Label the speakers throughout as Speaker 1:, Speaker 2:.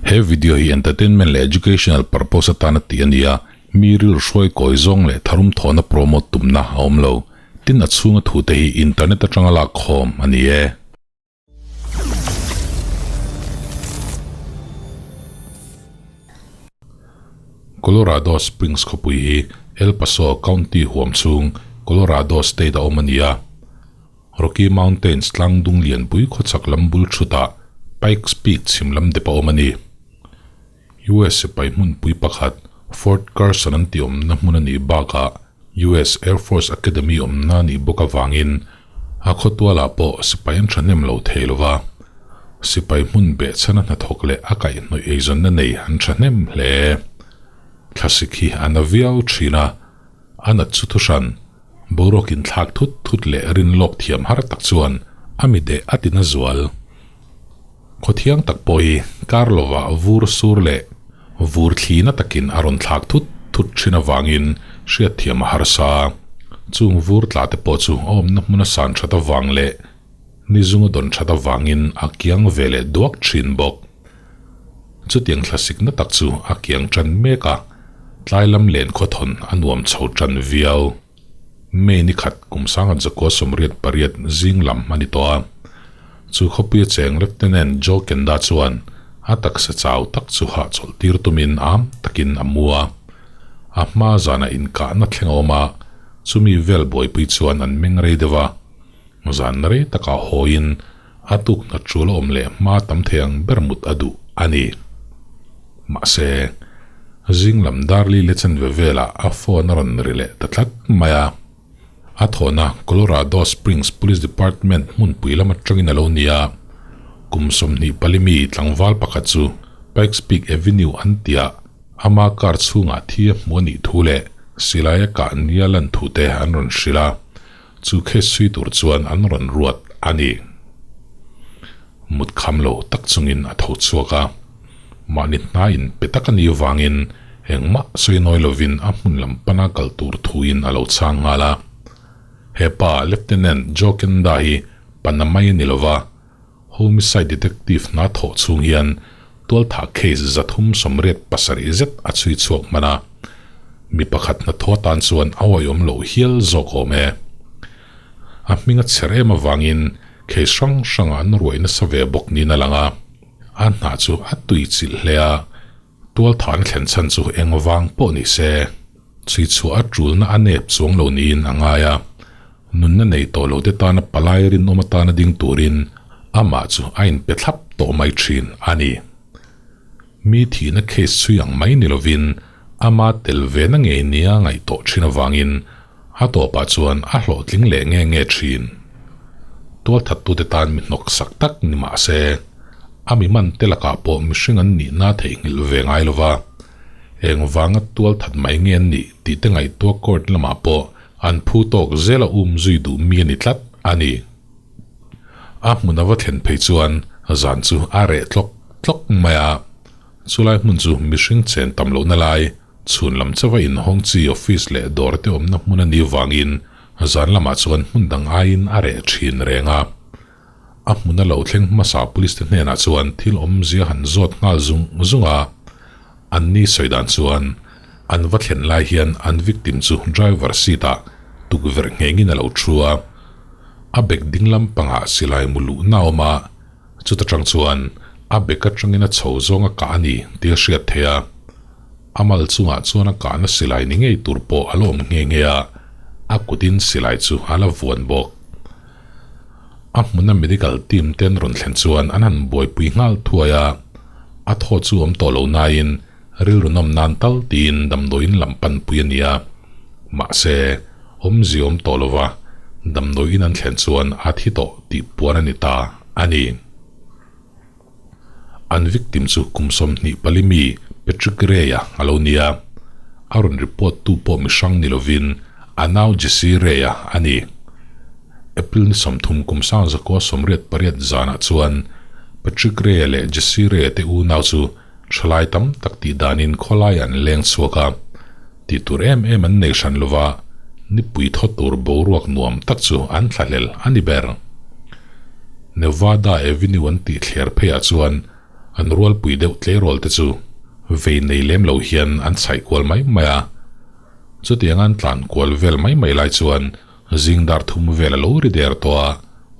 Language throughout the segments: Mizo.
Speaker 1: He video hi entertainment leh educational purpose atana tih a ni a, mi rilru hruai kawi zawng leh tharum thawhna promote tumna a awm lo. Tin a chhunga thute hi internet atanga lak khawm a ni e. Colorado Springs khawpui hi El Paso County huam chhung Colorado State a awm a ni a. Rocky Mountains tlang dung lianpui khawchhak lam bul thutah Pikes Peak chhim lam dep a awm a ni. US sipai hmunpui pakhat Fort Carson an tih awmna hmun a nih bakah US Air Force Academy awmna a nih bawk avangin a khawtualah pawh sipai an thahnem lo thei lo va, sipai hmun behchhana hnathawk leh a kaihhnawih eizawnna nei an thahnem hle. Thlasik hi a na viau thin a, a nat chu thuhran, boruak inthlak thut thut leh rinlawk thiam har tak chuan a mi deh a tina zual. Khawthiang tak pawh hi kar lovah vur sur leh vur thli na takin a rawn thlak thut thut thin avangin hriatthiam a harsa. Chung vur tla te pawh chu a awmna hmuna san that avang leh ni zunga dawn that avangin a kiang ve leh duak thin bawk. Chutiang thlasik na tak chu a kiang tan mek a, tlai lam len khawthawn a nuam chho tan viau. May ni khat kum sanga zakua 88 zing lam a ni tawh a. Chu khawpuia cheng Lieutenant Joe Kenda chuan a taksa chau tak chu hahchawlh tir tumin am takin a mu a. A hma zanah inkahna thleng a awm a, chumi vel buaipui chuan an meng rei deuh a. Zan rei takah hawiin a tuk hna tul a awm leh hma tam thei ang ber mut a duh a ni. Mahse, zing lam darli le chanve velah a phone a rawn ri leh ta tlat mai a. A thawhna Colorado Springs Police Department hmunpui lam atangin a lo ni a. Kum 24 mi tlangval pakhat chu Pikes Peak Avenue an tiah ama car chhungah thi a hmu a nih thu leh silai a kah nia lan thu te an rawn hrilh a. Chu case chhui tur chuan an rawn ruat a ni. Mut kham lo tak chungin a tho chhuak a. Mahni hnaiin pe tak a nih vangin engmah sawi nawi lovin a hmun lam pana kal tur thuin a lo chhang nghal a. Hepa Lieutenant Joe Kenda hi pana mai a ni lova, Homicide Detective hna thawh chhung hian tualthah case 387 zet a chhui chhuak hman a, mi pakhat hnathawh atan chuan a awihawm loh hial zawk awm e. A hming a chher em avangin case hrang hrangah an ruai nasa ve bawk niin a lang a, a hna chu a tui chilh hle a, tualthahna thlen chhan chu eng vang pawh ni se, chhui chhuah a tulna a nep chuang lo niin a ngai a. Nunna nei tawh lo te tana palai rinawm atana ding turin amah chu a inpe thlap tawh mai thin a ni. Mi thihna case chhui ang mai ni lovin ama tel ve na ngei nia ngaih tawh thin avangin a tawpah chuan a hlawhtling leh nge nge thin. Tualthattute tan mi hnawk sak tak ni mah se, a mi man te lakah pawh mihring an nihna theihnghilh ve ngai lova, eng vanga tualthat mai nge an nih tih te ngaihtuah court lamah pawh An phu tawk zel a um zui duh mi a ni tlat a ni. A hmun a va thlen phei chuan zan chu a reh tlawk tlawk mai a. Chulai hmun chu mihring chen tam lohna lai, chhun lam chauha inhawng chi office leh dawr te awmna hmun a nih vangin zan lamah chuan hmun dang aiin a reh thin reng a. A hmun a lo thleng hmasa police te hnenah chuan thil awmzia han zawt nghal zung zung a. An ni sawi dan chuan an va thlen lai hian an victim chu driver seat ah tukverh nghengin a lo thu a, a bag ding lam pangah silai mu luhna a awm a, chuta tang chuan a bag atangin a chho zawng a kah a ni tih a hriat theih a, a mal chungah chuan a kahna silai ni ngei tur pawh a la awm nghe nghe a, a kutin silai chu a la vuan bawk. A hmuna medical team te an rawn thlen chuan an han buaipui nghal thuai a, a thaw chu awm tawh lo nain rilru nawm nan tal tiin damdawiin lam panpui a ni a. Mahse, awmzia awm tawh lova damdawiin an thlen chuan a thi tawh tih puan a ni ta a ni. An victim chu kum 24 mi Patrick Ray-a a lo ni a, a rawn report tu pawh mi hrang ni lovin a nau Jesse Ray-a a ni. April ni 30 kum 1988 zanah chuan Patrick Ray-a leh Jesse Ray-a te unau chu thalai tam tak tih danin khawlaiah an leng chhuak a, tih tur em em an nei hran lova nipui thaw tur boruak nuam tak chu an thlahlel a ni ber. Nevada Avenue an tih thler pheiah chuan An rualpui deuh tleirawl te chu vei nei lem lo hian an chhaih kual mai mai a. Chutianga an tlan kual vel mai mai lai chuan zing dar thum vel a lo ri der tawh a,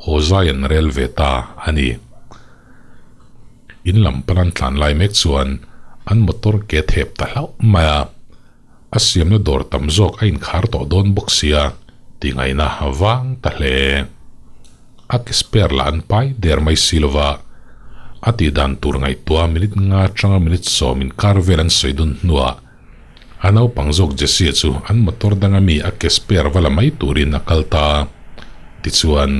Speaker 1: haw zai an rel ve ta a ni. In lam pan an tlan lai mek chuan an motor ke thep ta hlauh mai a. A siamna dawr tam zawk a inkhar tawh dawn bawk sia ti ngaihna a vang ta hle. A ke spare lah an pai der mai si lova, a tih dan tur ngaihtuah minute nga atanga minute sawm inkar vel an sawi dun hnuah a naupang zawk Jesse chu an motor danga mi a ke spare va la mai turin a kal ta. Tichuan,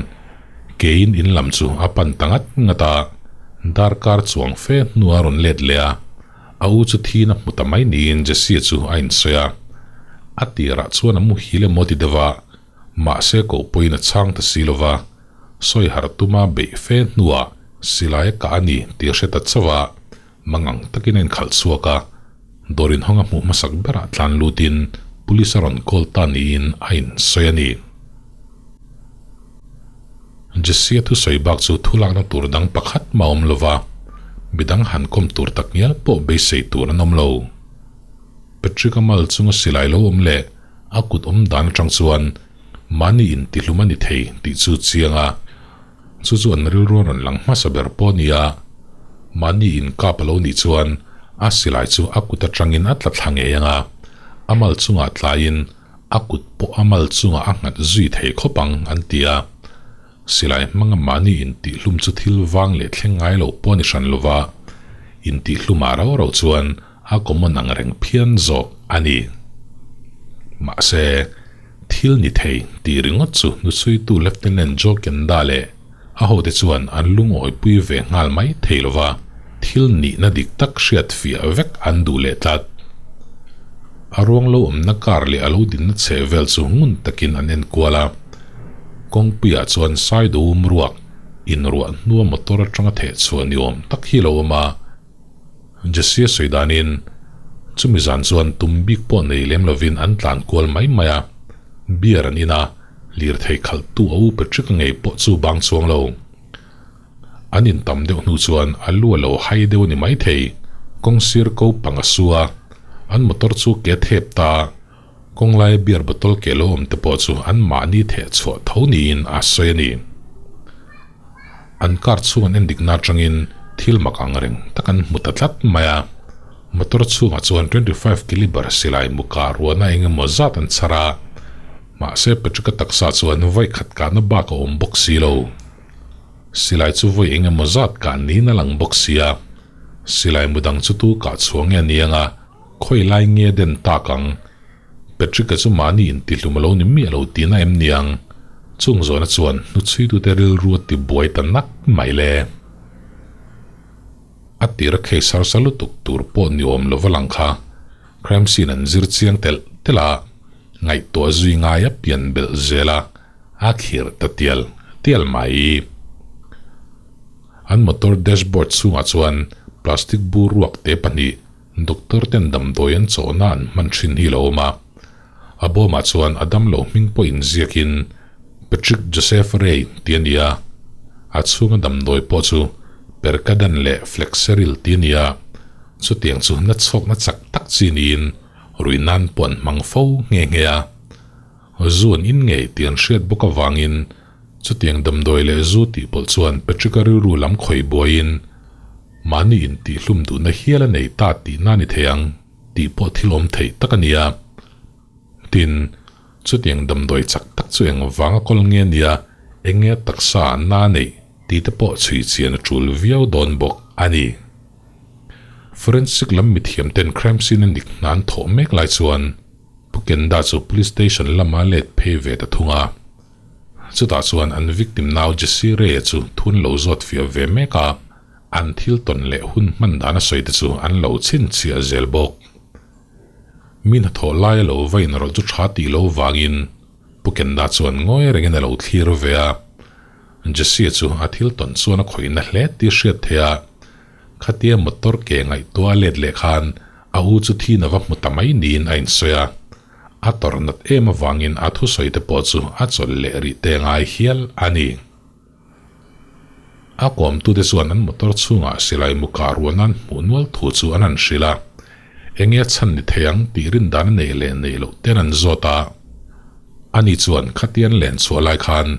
Speaker 1: keiin in lam chu a pan ta ngat ngat a, darkar chuang fe hnuah a rawn let leh a. A u chu thin a hmu ta mai niin Jesse chu a insawi a. A tirah chuan a muhil emaw ti deuh a, mahse koh pawhin a chhang ta si lo va. Sawi harh tuma beih fe hnuah silai a kah a ni tih a hre ta chauh a, mangang takin a inkhalh chhuak a. Dawr inhawng a hmuh hmasak berah tlan lutin police a rawn call ta niin a insawi a ni. Jesse-a thusawi bak chu thulakna tur dang pakhat mah awm lo va, midang han kawm tur tak ngial pawh beisei tur an awm lo. Patrick-a mal chunga silai lo awm leh a kut awm dan atang chuan mahni intihlum a ni thei tih chu chiang a, chu chu an rilru a rawn lang hmasa ber pawh a ni a. Mahni inkap a lo nih chuan a silai chu a kut atangin a tla thla ngei ang a, a mal chungah tlaiin A kut pawh a mal chungah a nghat zui thei khawp ang, an ti a. Silai hmanga mahni intihhlum chu thil vang leh thleng ngai lo pawh a ni hran lova, intihhlumah rau rau chuan a common ang reng phian zawk a ni. Mahse, thil ni thei tih ringawt chu hnuchhuitu Lieutenant Joe Kenda leh a hote chuan an lungawipui ve nghal mai thei lova, thil nihna dik tak hriat fiah vek an duh leh tlat. A ruang lo awmna kar leh a lo dinna chheh vel chu ngun takin an en kual a. Kawngpuiah chuan Saidoum ruak inruah hnua motor atanga theh chhuah ni awm tak hi lo awm a. Jesse a sawi danin chumi zan chuan tum bik pawh nei lem lovin an tlan kual mai mai a, beer an in a, lirthei khalhtu a u Patrick-a ngei pawh chu bang chuang lo. An intam deuh hnu chuan a lu a lo hai deuh a ni maithei. Kawng sir ko pang a su a, an motor chu ke thep ta. Kawng laia beer bottle ke lo awm te pawh chu an mahni theh chhuah tho niin a sawi a ni. An car chhung an endikna atangin thil mak ang reng tak an hmu ta tlat mai a. Motor chhungah chuan 25 calibre silai muka ruahna eng emaw zat an chhar a, mahse Patrick-a taksa chuan vawi khat kahna bak a awm bawk si lo. Silai chu vawi eng emaw zat kah niin a lang bawk sia. Silai mu dang chu tu kah chhuah nge a ni anga khawi lai nge den tak ang? Patrick-a chu mahni intihlum a lo ni miah lo tihna em ni ang? Chung zawhna chuan hnuchhuitute rilru a tibuai ta nak mai le. A tir a khei sar sa lutuk tur pawh ni awm lova lang kha crime scene an zir chiang telh telh a, ngaihtuah zui ngai a pian belh zel a. A thlir ta tial tial mai. An motor dashboard chhungah chuan plastic bur ruak te pahnih doctor ten damdawi an chawhna an hman thin hi lo awm a. A bawmah chuan a damlo hming pawh inziakin Patrick Joseph Ray tih a ni a. A chhunga damdawi pawh chu Percodan leh Flexeril tih a ni a. Chutiang chu nachhawkna chak tak chi niin rui nan pawh an hmang fo nghe nghe a. Zu an in ngei tih an hriat bawk avangin chutiang damdawi leh zu tih pawlh chuan Patrick-a rilru lam khawih buaiin mahni intihhlum duhna hial a nei ta tihna a ni thei ang tih pawh thil awm theih tak a ni a. Tin, chutiang damdawi chak tak chu eng vanga kawl nge nia eng nge taksa na neih tih te pawh chhui chian a tul viau dawn bawk a ni. Forensic lam mithiam ten crime scene a nik hna an thawh mek lai chuan Pu Kenda chu Police Station lama let phei ve ta thung a. Chutah chuan an victim nau Jesse Ray-a chu thun lo zawt fiah ve mek a, an thil tawn leh hun hman dan a sawi te chu an lo chhinchhiah zel bawk. Mi hnathawh laia lo va inrawlh chu tha tih lo vangin Pu Kenda chuan ngawi rengin a lo thlir ve a. Jesse-a chu a thil tawn chuan a khawihna hle tih hriat theih a, Khatia motor ke ngaihtuah a let leh khan a u chu thi na va hmu ta mai niin a insawi a. A tawrh nat em avangin a thusawi te pawh chu a chawlh leh rih te ngai hial a ni. A kawmtute chuan an motor chhungah silai mu kah ruah nan hmuh nual thu chu an han hrilh a, enge a chhan ni thei ang tih rin dan a neih leh neih loh ten an zawt a. Ani chuan khatian len chhuah lai khan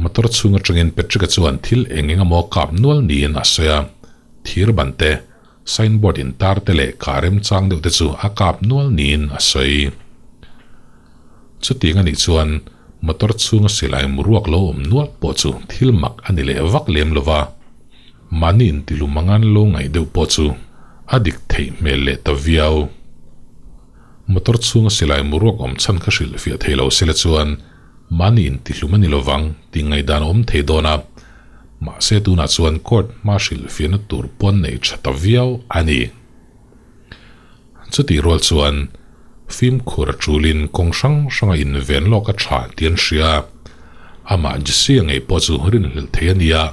Speaker 1: motor chhung atangin Patrick-a chuan thil eng eng emaw kap nual niin a sawi a, thir ban te, signboard intar te leh kah remchang deuh te chu a kap nual niin a sawi. Chutiang a nih chuan motor chhunga silai mu ruak lo awm nual pawh chu thil mak a ni leh vak lem lo va, mahni intilum anga an lo ngaih deuh pawh chu a dik theih hmel leh ta viau. Motor chhunga silai mu ruak awm chhan kha hrilhfiah thei lo sela chuan mahni intihlum a ni lovang tih ngaihdan a awm thei dawn a, mahse tunah chuan court hma hrilhfiahna tur pawn nei tha ta viau a ni. Chutih rual chuan fimkhur a tulin kawng hrang hranga inven lawk a tha tih an hria a, amah Jesse-a ngei pawh chu rinhlelh thei a ni a,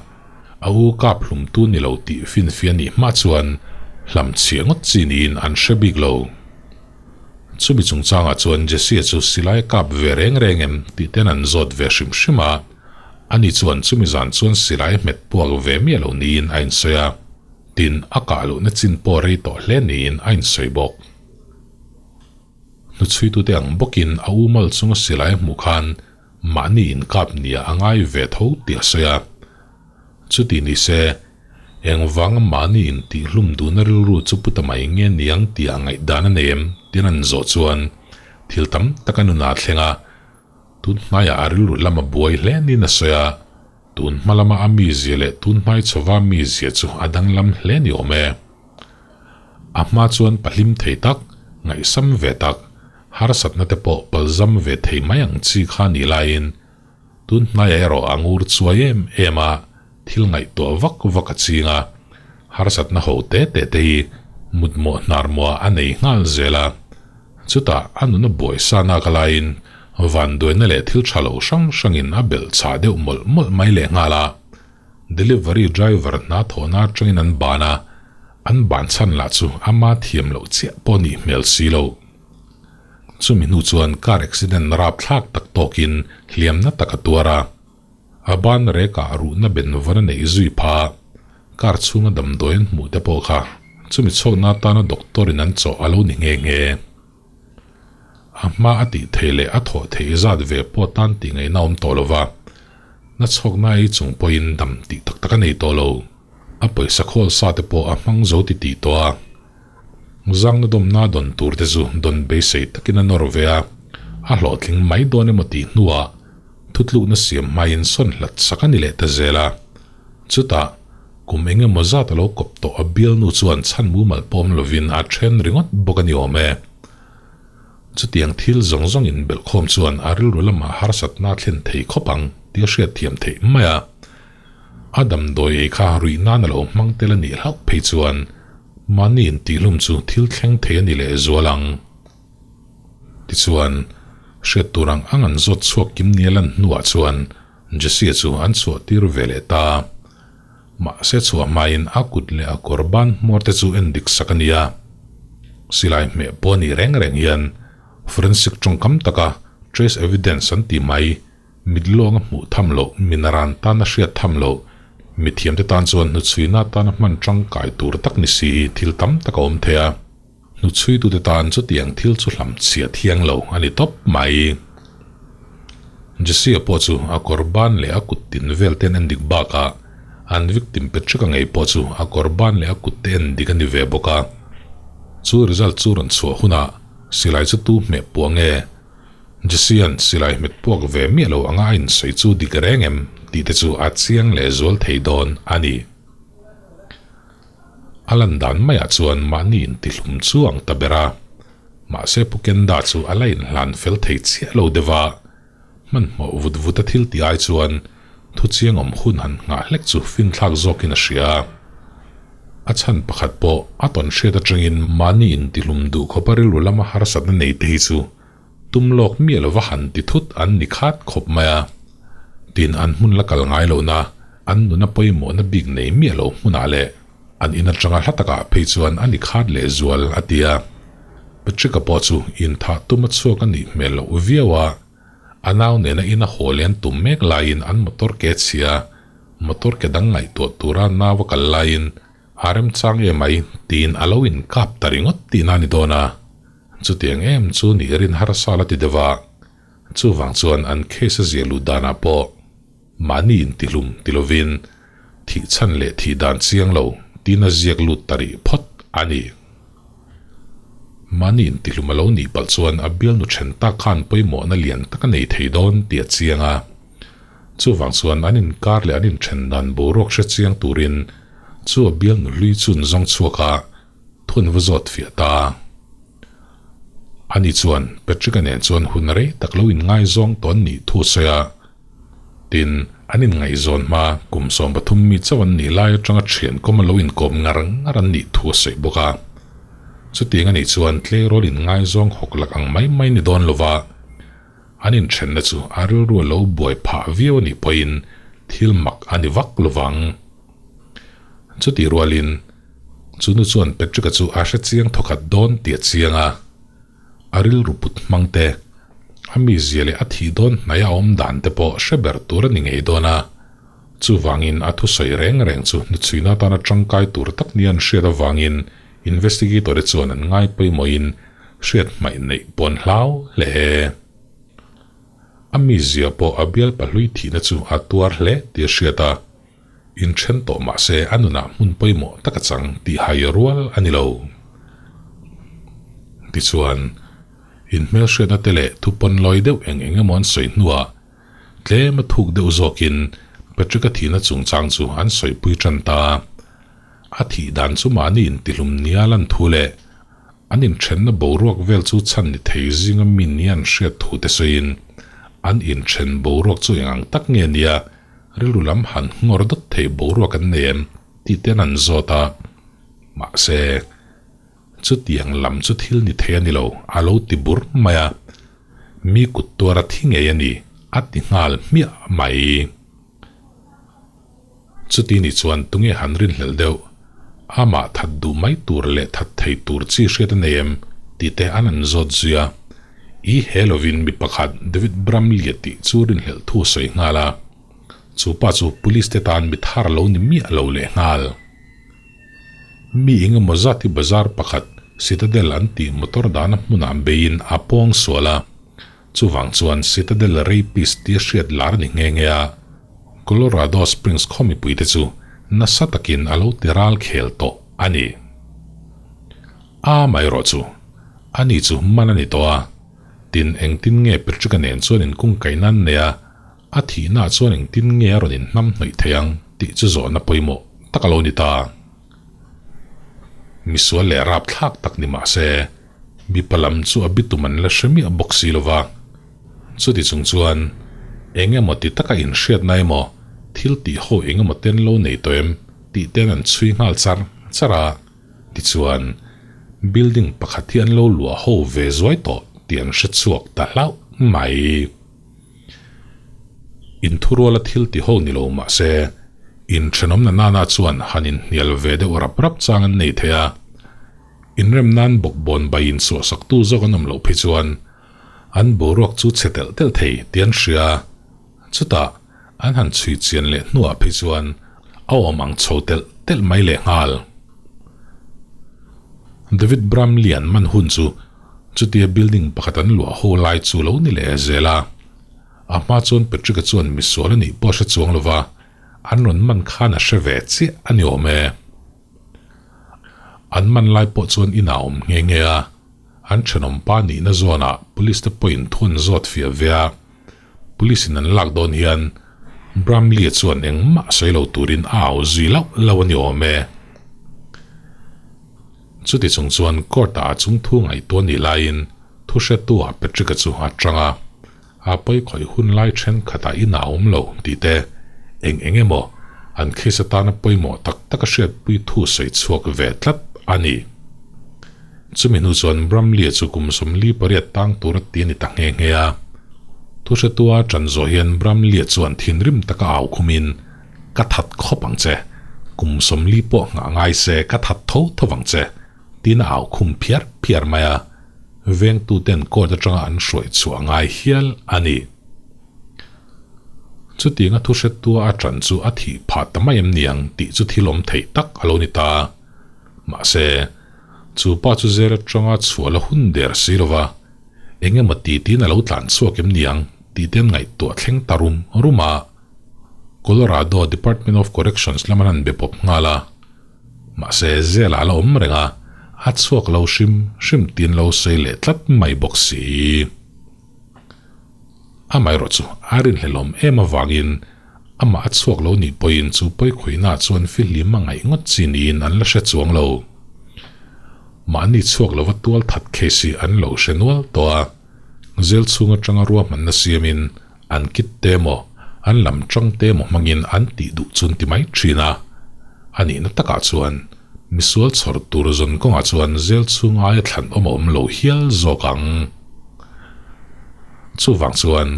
Speaker 1: a u kap hlumtu ni lo tih finfiah nih hma chuan hlamchhiah ngawt chi niin an hre bik lo. Chumi chungchangah chuan Jesse-a chu silai a kap ve reng reng em tih ten an zawt ve hrim hrim a, ani chuan chumi zan chuan silai a hmet puak ve miah lo niin a insawi a. Tin, a kah lohna chin pawh rei tawh hle niin a insawi bawk. Hnuchhuitute ang bawkin a u mal chunga silai a hmuh khan mahni inkap nia a ngai ve tho tih a sawi a. Chuti ni se, engvanga mahni intihhlum duhna rilru chu pu ta mai nge niang tih a ngaihdan a nei em tiin an zawh chuan thil tam tak a nunah a thleng a, tun hmaiah a rilru lam a buai hle niin a sawi a. Tun hma lama a mizia leh tun hmai chhova mizia chu a danglam hle ni awm e. A hma chuan pahlim thei tak, ngaihsam ve tak, harsatna te pawh palzam ve thei mai ang chi kha ni laiin tun hnaiah erawh a ngur chuai em em a, thil ngaihtuah vak vak a ching a, harsatna ho te te te hi mutmawh hnarmawh a nei nghal zel a. Chutah a nuna buaisa nak laiin vanduaina leh thil tha lo hrang hrangin a belh chah deuh mawlh mawlh mai leh nghal a. Delivery driver hna thawhna atangin an ban a, an ban chhan lah chu ama thiam loh chiah pawh nih hmel si lo. Chumi hnu chuan car accident rapthlak tak tawkin hliamna tak a tuar a. A ban rekah ruhna benvawn a neih zui pha. Car chhunga damdawi an hmuh te pawh kha chumi chhawkna atana doctor in an chawh a lo ni nghe nghe. A hma a tih theih leh a thawh theih zat ve pawh tan tih ngaihna a awm tawh lo va, na chhawkna ei chung pawhin dam tih tak tak a nei tawh lo. A pawisa khawl sa te pawh a hmang zo ti tih tawh a. Zangna dawmna dawn tur te chu dawn beisei takin a nawr ve a, a hlawhtling mai dawn emaw tih hnuah thutlukna siam hmain sawn hlat sak a ni leh ta zel a. Chutah, kum eng emaw zat a lo kawp tawh a bialnu chuan chhan mumal pawm lovin a then ringawt bawk a ni awm e. Chutiang thil zawng zawng inbelhkhawm chuan a rilru lamah harsatna a thlen thei khawp ang tih a hriatthiam theih mai a. A damdawi ei kha ruih nan a lo hmang tel a nih hlauh phei chuan mahni intihlum chu thil thleng thei a ni lehzual ang. Tichuan, hriat tur ang ang an zawt chhuak kim nia lan hnuah chuan Jesse chu an chhuah tir ve leh ta. Mahse chhuah hmain a kut leh a kawr ban hmuar te chu en dik sak a nia. Silai hmeh pawh a nih reng reng hian forensic tawngkam taka trace evidence an ti mai, mit lawnga hmuh tham loh, mi naran tana hriat tham loh, mithiamte tan chuan hnuchhuina tana hman tangkai tur tak ni si hi thil tam tak a awm thei a. Hnuchhuitute tan chutiang thil chu hlamchhia thiang lo a ni tawp mai. Jesse-a pawh chu a kawr ban leh a kut tin vel te an en dik bakah an victim Patrick-a ngei pawh chu a kawr ban leh a kut te en dik a ni ve bawk a. Chu result chu rawn chhuah hunah silai chu tu hmeh puah nge? Jesse-a'n silai hmet puak ve miah lo anga a insawi chu dik reng em tih te chu a chiang leh zual thei dawn a ni. A lan dan maiah chuan mahni intihlum chu ang ta ber a, mahse Pu Kenda chu a la inhlan fel thei chiah lo deuh a, hmanhmawh vut vut a thil tih ai chuan thu chiang awm hun han nghah hlek chu finthlak zawkin a hria. A chhan pakhat pawh a tawn hriat atangin mahni intihlum duh khawpa rilru lama harsatna nei te hi chu tum lawk miah lova han ti thut an ni khat khawp mai a, tin an hmun la kal ngai lohna, an nuna pawimawhna bik nei miah lo hmunah leh an in atanga hla takah phei chuan a ni khat leh zual a ti a. Patrick-a pawh chu inthah tum a chhuak a nih hmel loh viau a, a nau nena ina haw len tum mek laiin an motor ke chhia. Motor ke dang ngaihtuah tura nau a kal laiin a remchang em mai tiin a lo inkap ta ringawt tihna a ni dawn a. Chutiang em chu nih rin harsa la ti deuh a, chuvang chuan an case a zia lut danah pawh mahni intihlum ti lovin thih chhan leh thih dan chiang lo tiin a ziak lut ta rih phawt a ni. Mahni intihlum a lo nih palh chuan a bialnu then tak khan pawimawhna lian tak a nei thei dawn tih a chiang a. Chuvang chuan an inkar leh an inthen dan boruak hre chiang turin chu a bialnu hlui chun zawng chhuak a thun va zawt fiah ta a. Ani chuan Patrick-a nen chuan hun rei tak lo inngaizawng tawh an nih thu a sawi a. Tin, an inngaihzawn hma kum 13 mi chauh an nih lai atanga thian kawm a lo inkawm ngar ngar an nih thu a sawi bawk a. Chutiang a nih chuan tleirawl inngaizawng hawk lak ang mai mai ni dawn lova an inthenna chu a rilru a lo buai phah viau a nih pawhin thil mak a ni vak lovang. Chutih rualin chu nu chuan Patrick-a chu a hre chiang thawkhat dawn tih a chiang a. A rilru put hmang te, a mizia leh a thih dawn hnaia a awm dan te pawh hre ber tur a ni ngei dawn a. Chuvangin a thusawi reng reng chu hnuchhuina atana tangkai tur tak nia an hriat avangin investigator te chuan an ngai pawimawhin hriat hmaih neih pawh an hlau hle. A mizia pawh a bial pahlui thihna chu a tuar hle tih a hriat a, inthen tawh mah se a nunah hmun pawimawh tak a chang tih hai rual a ni lo. Tichuan, inhmelhriatna te leh thupawn lawi deuh eng eng emaw an sawi hnuah tlem a thuk deuh zawkin Patrick-a thihna chungchang chu an sawipui tan ta. A thih dan chu mahni intihlum nia lan thu leh an inthenna boruak vel chu chhan ni thei zinga mi nia an hriat thu te sawiin an inthen boruak chu eng ang tak nge nia rilru lam han nghawr dawt thei boruak an nei em tih te an han zawt a. Mahse, chutiang lam chu thil ni thei a ni lo, a lo ti bur mai a. Mi kut tuar a thi ngei a ni, a ti nghal hmiah mai. Chuti ni chuan tunge han rinhlelh deuh? Amah that duh mai tur leh that thei tur chi hriat a nei em? tih te an han zawt zui a. I he lovin mi pakhat David Bramley tih chu rinhlelh thu a sawi nghal a. Chu pa chu police te tan mi thar lo ni miah lo leh nghal. Mi engemaw zat hi bazar pakhat Citadel an tih motor dahna hmunah beiin a pawng sual a. Chuvang chuan Citadel Rapist tia hriat lar a ni nghe nghe a, Colorado Springs khaw mipuite chu nasa takin a lo ti ral khel tawh a ni. Amaherawh chu, ani chu man a ni tawh a, tin engtin nge Patrick-a nen chuan inkungkaih nan nei a, a thihnaah chuan engtin nge a rawn inhnam hnawih thei ang tih chu zawhna pawimawh tak a lo ni ta. Misual leh rapthlak tak ni mah se, Mipa lam chu a bitum an la hre miah bawk si lo va. Chuti chung chuan eng emaw ti taka inhriatna emaw, thil tih ho eng emaw ten lo nei tawh em tih ten an chhui nghal char char a. Tichuan, building pakhat hi an lo luah ho ve zuai tawh tih an hre chhuak ta hlauh mai. Inthuruala thil ti ho ni lo mah se, inthenawmna nana chuan han inhnial ve deuh rap rap chang an nei thei a. Inrem nan bawkbawn bai insuahsaktu zawk an awm loh phei chuan an boruak chu chhe telh telh thei tih an hria a, chutah an han chhui chian leh hnuah phei chuan a awm ang chho telh telh mai leh nghal. David Bramley an man hun chu chutia building pakhat an luah ho lai chu lo ni leh zel a, a hma chuan Patrick-a chuan misual a nih pawh a hre chuang lova, an rawn man khan a hre ve chiah a ni awm e. An man lai pawh chuan inah awm nghe nghe a, an thenawm pa nihna zawnah police te pawhin thu an zawt fiah ve a, police in an lak dawn hian Bramley-a chuan engmah sawi lo turin a au zui lauh lauh a ni awm e. Chuti chung chuan court-ah a chungthu ngaihtuah nih laiin thuhretu-ah Patrick-a chu a tang a, A pawi khawih hun lai thenkhatah inah awm lo tih te, eng eng emaw an case atana pawimawh tak tak a hriatpui thu sawi chhuak ve tlat a ni. Chumi hnu chuan Bramley-a chu kum 48 tang tur a ti a ni ta nghe nghe a. Thuhretua tan zawh hian Bramley-a chuan thinrim taka au khumin, Ka that khawp ang che, kum 40 pawh nghah ngai se ka that tho tho vang che, Tin a au khum phiar phiar mai a, vengtuten court atanga an hruai chhuah ngai hial a ni. Chutianga thu hrettua a ṭan chu a thih phah ta mai em niang tih chu thil awm theih tak a lo ni ta. Mahse, chu pa chu zel aṭanga chhuah la hun der si lo va, eng emaw ti tiin a lo tlan chhuak em niang tih te an ngaihtuah thleng ta rum rum a. Colorado Department of Corrections lam an han be pawp nghal a. Mahse, zelah a la awm reng a, a chhuak lo hrim hrim tiin lo sawi leh tlat mai bawk si. Amaherawh chu a rinhlelawm em avangin amah a chhuak lo nih pawhin chu pawikhawihnaah chuan fihlim a ngaih ngawt chi niin an la hre chuang lo. Mahni chhuak lova tual that case hi an lo hre nual tawh a, zel chhung atanga ruahmanna siamin an kit te emaw an lam tang te emaw hmangin an tih duh chun ti mai thin a. A nihna takah chuan misual chhawr tur zawn kawngah chuan zel chhung aia thlan awm a awm lo hial zawk ang. Chuvang chuan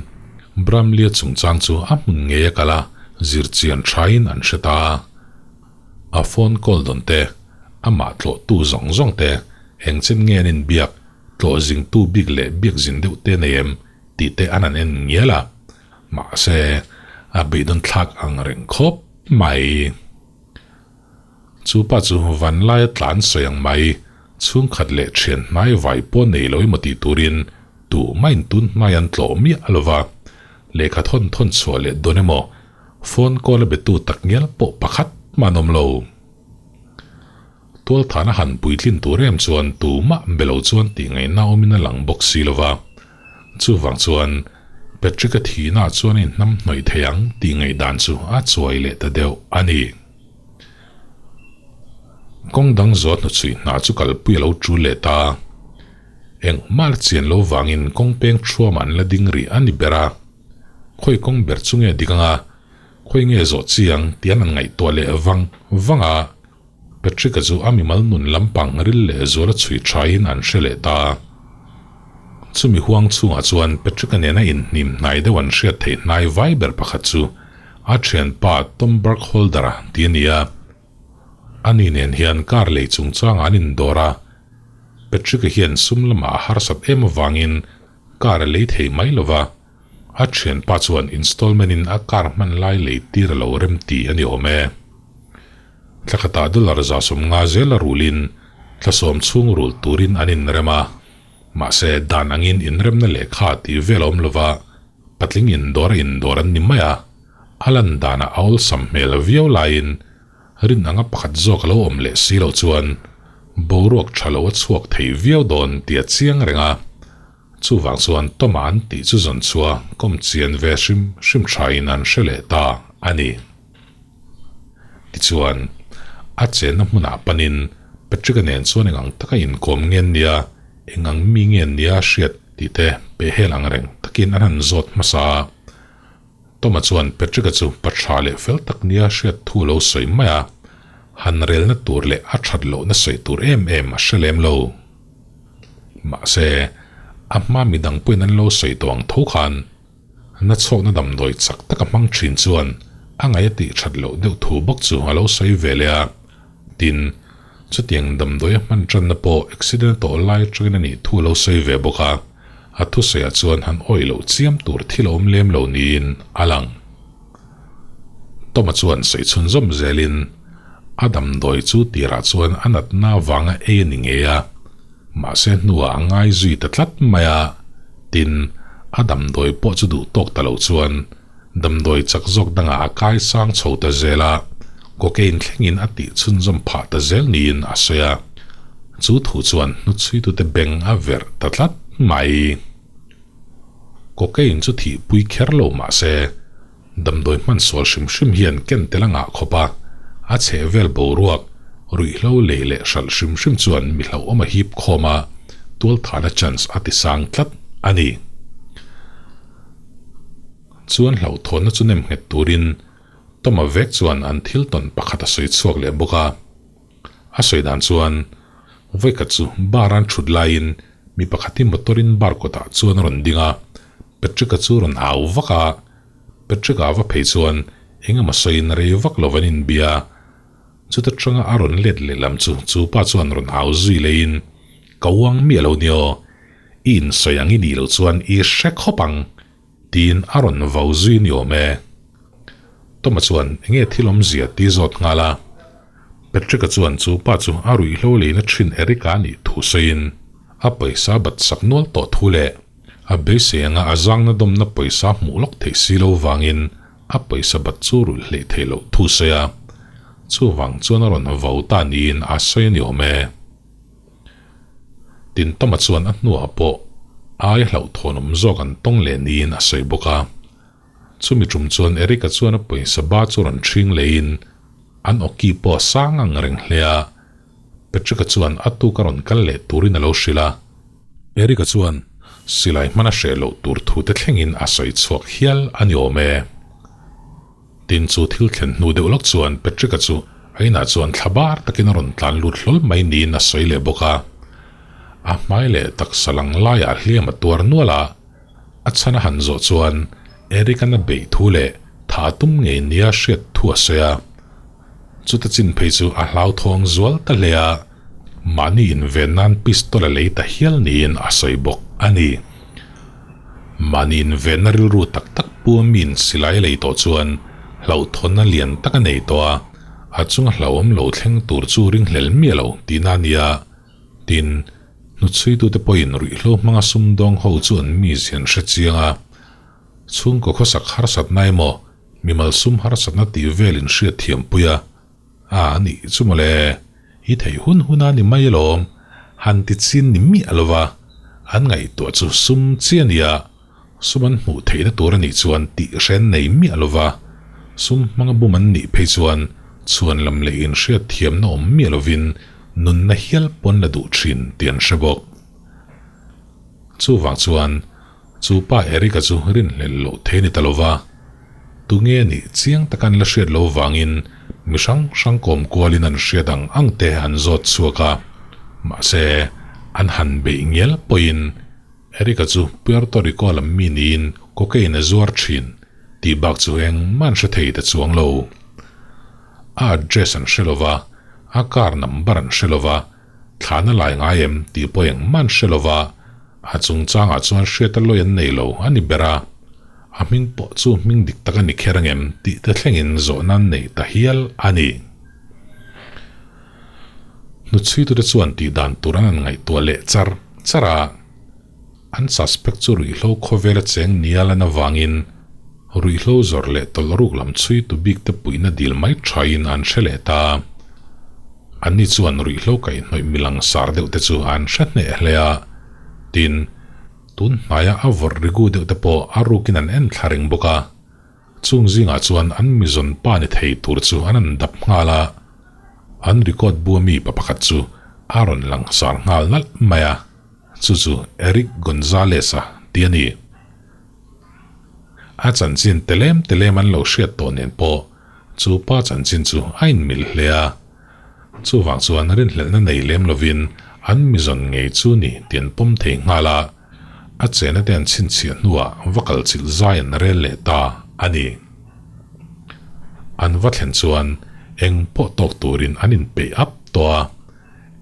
Speaker 1: Bramley-a chungchang chu a hmun ngei a kal a, zirchian thain an hre ta. A phone call dawn te, amah tlawhtu zawng zawng te, eng chen nge an inbiak, tlawh zingtu bik leh biak zin deuh te nei em tih te an han en ngial a. Mahse, a beidawn thlak ang reng khawp mai. Chu pa chu van laia tlan sawi ang mai, chhungkhat leh thian hnai vai pawh nei lo emaw tih turin tu mahin tun hnai an tlawh miah lo va, lehkha thawn thawn chhuah leh dawn emaw phone call a betu tak ngial pawh pakhat mah an awm lo. Tualthana han puitlin tur em chuan tu mah be lo chuan tih ngaihna awmin a lang bawk si lo va, chuvang chuan Patrick-a thihna chuan a inhnamhnawih thei ang tih ngaihdan chu a chuai leh ta deuh a ni. Kawng dang zawh hnuchhui hna chu kalpui a lo tul leh ta. Engmah la chian lo vangin kawng peng thuamah an la ding rih a ni ber a. Khawi kawng ber chu nge dik anga, khawi nge zawh chi ang tih an han ngaihtuah leh vang vang a. Patrick-a chu a mimal nun lampang ril leh zuala chhui thain an hre leh ta. Chumi huang chhungah chuan Patrick-a nena inhnim hnai deuh an hriat theih hnai vai ber pakhat chu a thianpa Tom Burkholder-a ti a ni a. Ani nen hian car lei chungchangah an indawr a, Patrick-a hian sum lamah a harsat em avangin car a lei thei mai lo va, a thianpa chuan installment-in a car hman lai lei tir a lo rem ti a ni awm e. Thla khatah dollar 150 zela rulin thla sawm chhung rul turin an inrem a, mahse dan angin inremna lehkha tih vel a awm lova, patling indawr a indawr an ni mai a, a lan danah a awlsam hmel viau laiin rin anga pakhat zawk a lo awm leh si loh chuan boruak tha lo a chhuak thei viau dawn tih a chiang reng a, chuvang chuan Toma an tih chu zawn chua kawm chian ve hrim hrim thain an hre leh ta a ni. Tichuan, a chenna hmunah panin Patrick-a nen chuan eng ang taka inkawm nge an nia, eng ang mi nge an nia hriat tih te pehhel ang reng takin an han zawt hmasa a. Toma chuan Patrick-a chu pa tha leh fel tak nia hriat thu a lo sawi mai a, han relna tur leh a that lohna sawi tur em em a hre lem lo. Mahse, a hma midang pawhin an lo sawi tawh ang tho khan, Na chhawkna damdawi chak taka hmang thin chuan a ngaih a tih that loh deuh thu bawk chu a lo sawi ve leh a. Tin, chutiang damdawi a hman tanna pawh accident a tawh lai atangin a nih thu a lo sawi ve bawk a, a thusawiah chuan han awih loh chiam tur thil a awm lem lo niin a lang. Toma chuan sawi chhunzawm zelin a damdawi chu tirah chuan a natna avanga ei a ni ngei a, Mahse hnuah a ngai zui ta tlat mai a, tin, a damdawi pawh chu duh tawk ta lo chuan damdawi chak zawk dangah a kai sang chho ta zel a, cocaine thlengin a tih chhunzawm phah ta zel niin a sawi a, chu thu chuan hnuchhuitute beng a verh ta tlat mai. Cocaine chu thihpui kher lo mahse Damdawi hman sual hrim hrim hian ken tel a ngah khawp a, a chheh vel boruak, ruihhlo lei leh hralh hrim hrim chuan mi hlauhawm a hip khawm a, tualthahna chance a ti sang tlat a ni. Chuan hlauhthawnna chu nem nghet turin Toma vek chuan an thil tawn pakhat a sawi chhuak leh bawk a. A sawi dan chuan vawikhat chu bar an thut laiin mi pakhat hi motor in bar kawtah chuan a rawn ding a, Patrick-a chu rawn au vak a, Patrick-a va phei chuan eng emaw sawiin rei vak lo an inbia. Chuta tanga a rawn let leh lam chu chu pa chuan rawn au zui leiin, Ka uang miah lo ni aw, i insawi ang i nih loh chuan i hre khawp ang, tiin a rawn vau zui ni awm e. Toma chuan enge thil awmzia tih zawt nghal a. Patrick-a chuan chu pa chu a ruihhlo leina thin Eric-a a nih thu sawiin a pawisa bat sak nual tawh thu leh a beisei anga a zangna dawmna pawisa hmuh lawk theih si lo vangin a pawisa bat chu rulh hleih theih loh thu sawi a, chuvang chuan a rawn vau ta niin a sawi a ni awm e. Tin Toma chuan a hnuah pawh ai hlauhthawnawm zawk an tawng leh niin a sawi bawk a. Chumi tum chuan Eric-a chuan a pawisa ba chu rawn ṭhing leiin an awki pawh a sang ang reng hle a, Patrick-a chuan a tuk a rawn kal leh turin a lo hrilh a. Eric-a chuan silai hman a hreh loh tur thu te thlengin a sawi chhuak hial a ni awm e. Tin chu thil thlen hnu deuh lawk chuan Patrick-a chu a inah chuan thla bar takin a rawn tlan lut hlawl mai niin a sawi leh bawk a. A hmai leh taksa lang laiah hliam a tuar nual a, a chhan a han zawh chuan Eric-a'n a beih thu leh tha a tum ngei nia hriat thu a sawi a. Chuta chin phei chu a hlauthawng zual ta hle a, mahni inven nan pistol a lei ta hial niin a sawi bawk a ni. Mahni invenna rilru tak tak pu a min silai a lei tawh chuan hlauhthawnna lian tak a nei tawh a, a chunga hlauhawm lo thleng tur chu ringhlel miah lo tihna a nia. Tin, hnuchhuitute pawhin ruihhlo hmanga sumdawng ho chu an mizia an hre chiang a, chhungkaw khawsak harsatna emaw Mimal sum harsatna tih vel in hriat thiam pui a, a nih chu mawle, i theih hun hun a ni mai alawm, han ti chin ni miah lova, an ngaihtuah chu sum chi a nia, sum an hmuh theihna tur a nih chuan tih hren nei miah lova, sum hmanga bum an nih phei chuan chhuan lam leh in hriat thiamna awm miah lovin nunna hial pawn la duh thin tih an hre bawk. Chuvang chuan Chu pa Eric-a chu rinhlelh loh thei a ni ta lo va, tunge a nih chiang taka an la hriat loh vangin mi hrang hrang kawm kualin an hriat ang ang te an zawt chhuak a, mahse an han beih ngial pawhin Eric-a chu Puerto Rico lam mi niin cocaine a zuar thin tih bak chu engmah an hre thei ta chuang lo. A address an hre lo va, a car number an hre lo va, Thlan a lai ngai em tih pawh engmah an hre lo va, a chungchangah chuan hriat a lawi an nei lo a ni ber a, a hming pawh chu hming dik tak a ni kher angem tih te thlengin zawhna an nei ta hial a ni. Hnuchhuitute chuan tih dan tur an han ngaihtuah leh char char a, an suspect chu ruihhlo khawvela cheng nia lan avangin ruihhlo zawrh leh tawlh ruk lam chhuitu bik te puihna dil mai thain an hre leh ta. Anni chuan ruihhlo kaihhnawih milang sar deuh te chu an hre hneh hle a, tin, tun hnaia a vawrh rigu deuh te pawh a rukin an en thla reng bawk a. Chung zingah chuan an mizawn pa ni thei tur chu an an dap nghal a, an record bua mi pa pakhat chu a rawn lang sar nghal nalh mai a. Chu chu Eric Gonzalez-a ti a ni. A chanchin telem telem an lo hriat tawh nen pawh chu pa chanchin chu a inmilh hle a. Chuvang chuan rinhlelhna nei lem lovin an mizawn ngei chu ni tih an pawm thei nghal a, a chena te an chhinchhiah hnuah va kal chilh zai an rel leh ta a ni. An va thlen chuan eng pawh tawk turin an inpeih ap tawh a.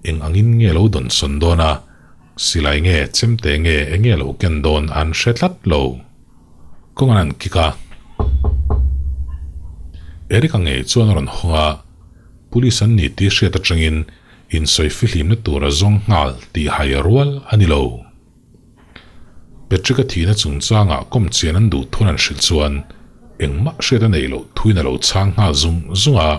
Speaker 1: Eng angin nge lo dawn sawn dawn a, silai nge chemte nge enge lo ken dawn an hre tlat lo. Kawng an han kik a. Eric-a ngei chuan a rawn hawng a, Police an ni tih hriat atangin insawi fihlimna tur a zawng nghal tih hai rual a ni lo. Patrick-a thihna chungchangah kawm chian an duh thun an hrilh chuan engmah hriat a neih loh thuin a lo chhang nghal zung zung a.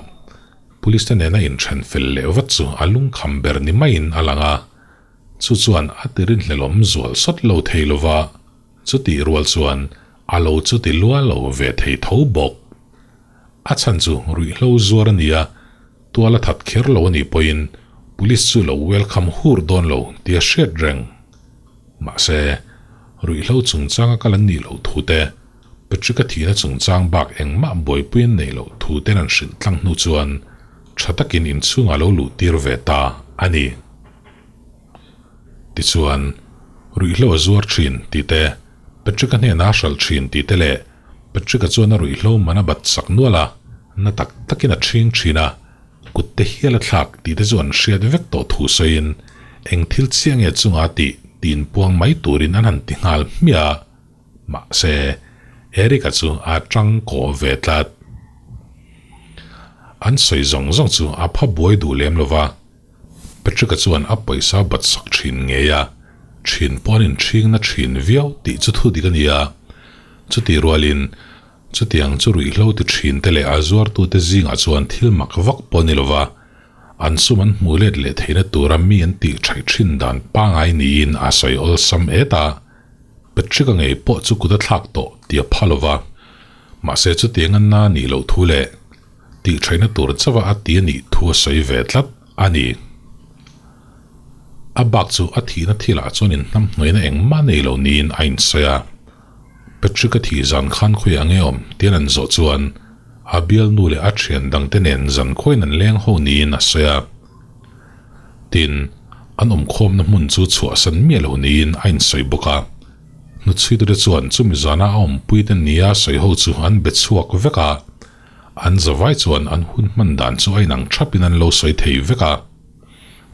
Speaker 1: Police te nena inthen fel leh vat chu a lungkham ber ni maiin a lang a, chu chuan a ti rinhlelawm zual sawt lo thei lo va, chutih rual chuan a lo chuti lua lo ve thei tho bawk. A chhan chu ruihhlo zuar a ni a, tual a that kher lo a nih pawhin police chu lo welcome hur dawn lo tih a hriat reng. Mahse, ruihhlo chungchanga kal an nih loh thu te, Patrick-a thihna chungchang bak engmah buaipui an neih loh thu ten an hrilh tlang hnu chuan tha takin inchhungah lo luh tir ve ta a ni. Tichuan, ruihhlo a zuar thin tih te, Patrick-a hnenah a hralh thin tih te leh Patrick-a chuan a ruihhlo man a bat sak nual a, na tak takin a ṭhing thin a, kut te hial a thlak tih te chu an hriat vek tawh thu sawiin eng thil chiah nge chunga tih tiin puang mai turin an han ti nghal hmiah a. Mahse, Eric-a chu a tang kawh ve tlat. An sawi zawng zawng chu a pha buai duh lem lo va. Patrick-a chuan a pawisa bat sak thin ngei a, thin pawh an inchhingna thin viau tih chu thu dik a ni a. Chutih rualin, chutiang chu ruihhlo ti thin te leh a zuartute zingah chuan thil mak vak pawh a ni lo va, an sum an hmuh let leh theihna tura mi an tih thaih thin dan pangai niin a sawi awlsam et a. Patrick-a ngei pawh chu kut a thlak tawh tih a pha lo va, mahse chutiang a na nih loh thu leh tih thaihna tur chauha a ti a nih thu a sawi ve tlat a ni. A bak chu a thihna thilah chuan inhnamhnuaina engmah nei lo niin a insawi a. Patrick-a thih zan khan khawiah nge awm tian an zawh chuan a bialnu leh a thian dangte nen zan khawiin an leng ho niin a sawi a. Tin, an awmkhawmna hmun chu chhuahsan miah lo niin a insawi bawk a. Hnuchhuitute chuan chumi zana a awmpuite nia sawi ho chu an be chhuak vek a, an zavai chuan an hun hman dan chu a inang thapin an lo sawi thei vek a.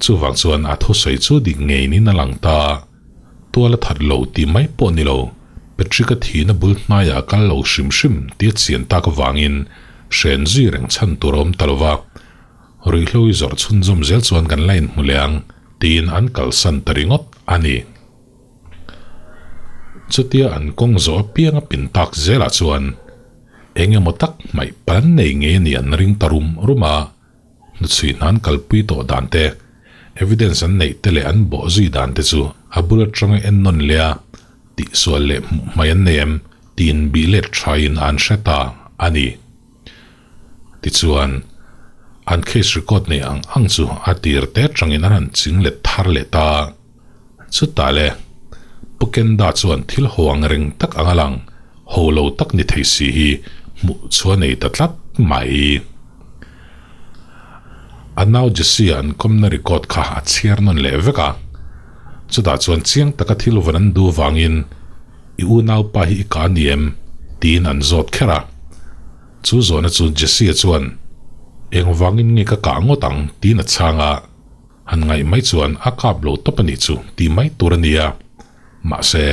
Speaker 1: Chuvang chuan a thusawi chu dik ngeinin a lang ta. Tual a that lo tih mai pawh ni lo, Patrick-a thihna bul hnaiah a kal lo hrim hrim tia chian tak avangin hren zui reng chhan tur a awm ta lo va. Ruihhlo i zawrh chhunzawm zel chuan kan la inhmu leh ang tiin an kalsan ta ringawt a ni. Chutia an kawng zawh apiang a pin tak zelah chuan eng emaw tak hmaih pan nei ngei a nih an ring ta rum rum a, hnuchhui hnan kalpui tawh dan te, evidence an neih te leh an bawh zui dan te chu a bul atanga en nawn leh a, tihsual leh hmuh hmai an nei em tiin bih let thain an hre ta a ni. Tichuan, an case record nei ang ang chu a tir te atangin an han ching let thar leh ta. Chutah le, Pu Kenda chuan thil ho ang reng tak anga lang, ho lo tak ni thei si hi hmuh chu a nei ta tlat mai. A nau Jesse-a an kawmna record kha a chhiar nawn leh vek a. Chutah chuan chiang taka thil vawn an duh vangin, I unaupa hi i ka ni em? tiin an zawt kher a. Chu zawhna chu Jesse-a chuan, Engvangin nge ka kah ngawt ang? tiin a chhang a. Han ngaih mai chuan a kap lo tawp a nih chu tih mai tur a ni a, mahse,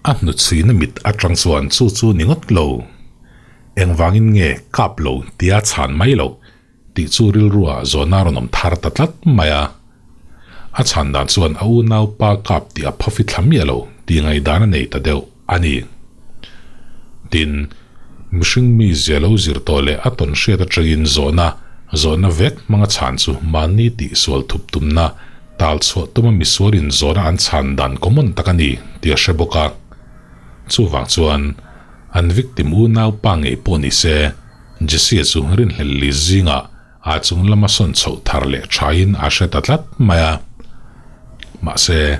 Speaker 1: a hnuchhuina mit atang chuan chu chu ni ngawt lo. Engvangin nge kap lo tia chhan mai loh tih chu rilruah zawhna a rawn awm thar ta tlat mai a. A chhan dan chuan a unaupa kap tih a phafi thla miah lo tih ngaihdan a nei ta deuh a ni. Tin, mihring mi zia lo zir tawh leh a tawn hriat atangin zawhna, zawhna vek hmanga chhan chu mahni tihsual thup tumna, tal chhuah tuma misualin zawhna an chhan dan common tak a ni tih a hre bawk a. Chuvang chuan, an victim unau pa ngei pawh ni se, Jesse-a chu rinhlelh li zingah a chung lama sawn chhoh thar leh thain a hre ta tlat mai a. Mahse,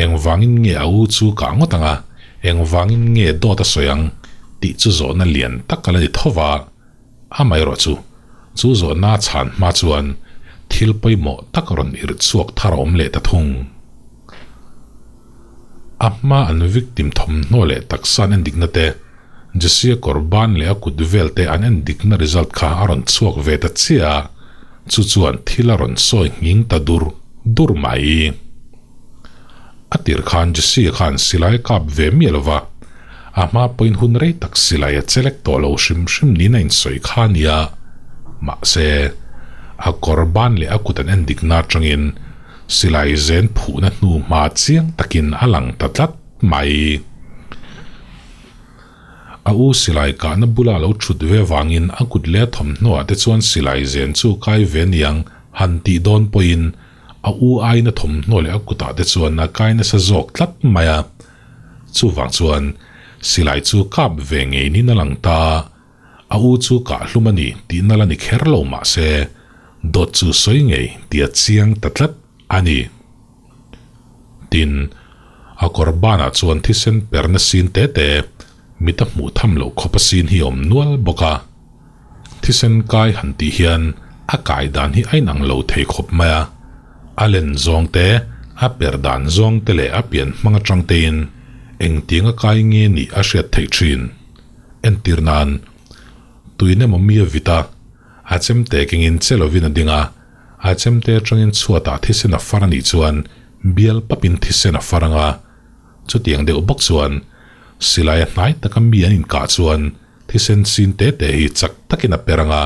Speaker 1: engvangin nge a u chu kah ngawt ang a, engvangin nge dawt a sawi ang tih chu zawhna lian tak a la ni tho va. Amaherawh chu, chu zawhna chhan hma chuan thil pawimawh tak rawn irh chhuak thar a awm leh ta thung. A hma an victim thawmhnaw leh taksa an endikna te, Jesse-a kawr ban leh a kut vel te an endikna result kha a rawn chhuak ve ta chiah a, chu chuan thil a rawn sawi nghing ta dur dur mai. A tir khan Jesse-a khan silai a kap ve miah lo va, a hma pawhin hun rei tak silai a chelek tawh lo hrim hrim niin a insawi kha a nia. Mahse, a kawr ban leh a kut an endikna atangin silai zen phuhna hnu hma chiang takin a lang ta tlat mai. A u silai kahna bula lo thut ve vangin a kut leh a thawmhnaw ah te chuan silai zen chu kai ve niang han tih dawn pawhin a u aiin a thawmhnaw leh a kutah te chuan a kai nasa zawk tlat mai a. Chuvang chuan silai chu kap ve ngei niin a lang ta. A u chu kah hlum a ni tih nal a ni kher lo mahse dawt chu sawi ngei tih a chiang ta tlat a ni. Tin, a kawr banah chuan thisen perna sin te te, mit a hmuh tham loh khawp a sin hi a awm nual bawk a. Thisen kai han tih hian a kai dan hi a inang lo thei khawp mai a, a len zawng te, a per dan zawng te leh a pian hmang atang tein engtiang a kai nge nih a hriat theih thin. Entir nan, tuin emaw mi a vit a, a chemte kengin che lovin a ding a, A chemte atangin chhuatah thisen a far a nih chuan bial papin thisen a far ang a, chutiang deuh bawk chuan silai a hnai taka mi an inkah chuan thisen chin te te hi chak takin a per ang a,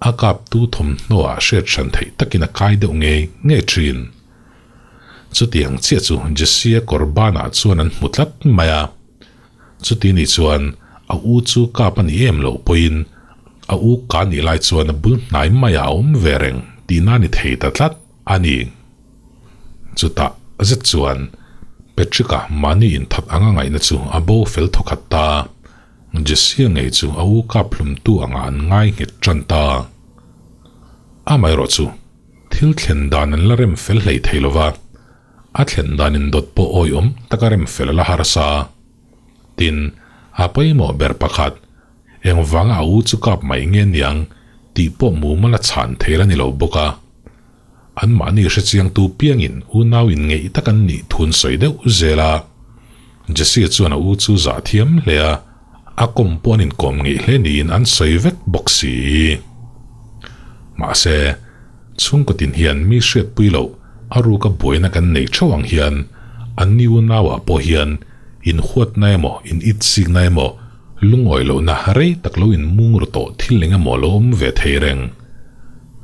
Speaker 1: A kaptu thawmhnaw ah hriat hran theih takin a kai deuh ngei ngei thin. Chutiang chiah chu Jesse-a kawr banah chuan an hmu tlat mai a. Chuti nih chuan a u chu kap a ni em loh pawhin a u ka nih lai chuan a bul hnai maiah a awm ve reng tihna a ni thei ta tlat a ni. Chutah zet chuan Patrick-a mahni inthat anga ngaihna chu a bo fel thawkhat ta. Jesse-a ngei chu a u kap hlumtu angah an ngai nghet tan ta. Amaherawhchu, thil thlen dan an la rem fel hlei thei lova, a thlen dan indawt pawh awihawm taka rem fel a la harsa. Tin, a pawimawh ber pakhat, engvanga a u chu kap mai nge niang tih pawh mumal a chhan thei la ni lo bawk a. Anmahni hrechiangtu piangin unau inngeih tak an nih thun sawi deuh zel a. Jesse chuan a u chu zah thiam hle a, a kawm pawh an inkawm ngeih hle niin an sawi vek bawk si. Mahse, chhungkaw tin hian mi hriatpui loh a ruka buaina kan nei theuh ang hian anni unauah pawh hian inhuatna emaw initsikna emaw lungawi lohna rei tak lo inmung ru tawh thil eng emaw lo awm ve thei reng.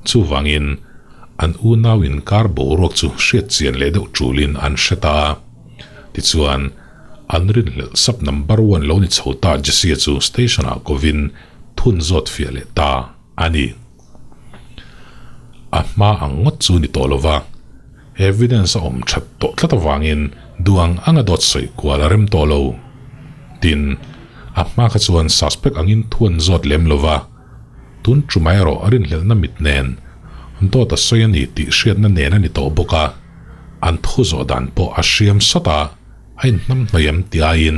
Speaker 1: Chuvangin, an unau inkar boruak chu hriat chian leh deuh tulin an hre ta a. Tichuan, an rinhlelh sub number one lo ni chho ta Jesse-a chu station-ah kovin thun zawt fiah leh ta a ni. A hma ang ngawt chu ni tawh lova, evidence a awm that tawh tlat avangin duh ang anga dawt sawi kual a rem tawh lo. Tin, a hma kha chuan suspect angin thu an zawt lem lova, Tun ṭuma erawh a rinhlelhna mit nen dawt a sawi a ni tih hriatna nen a ni tawh bawk a, an thu zawh dan pawh a hriam sawt a, a inhnamhnawih em tih aiin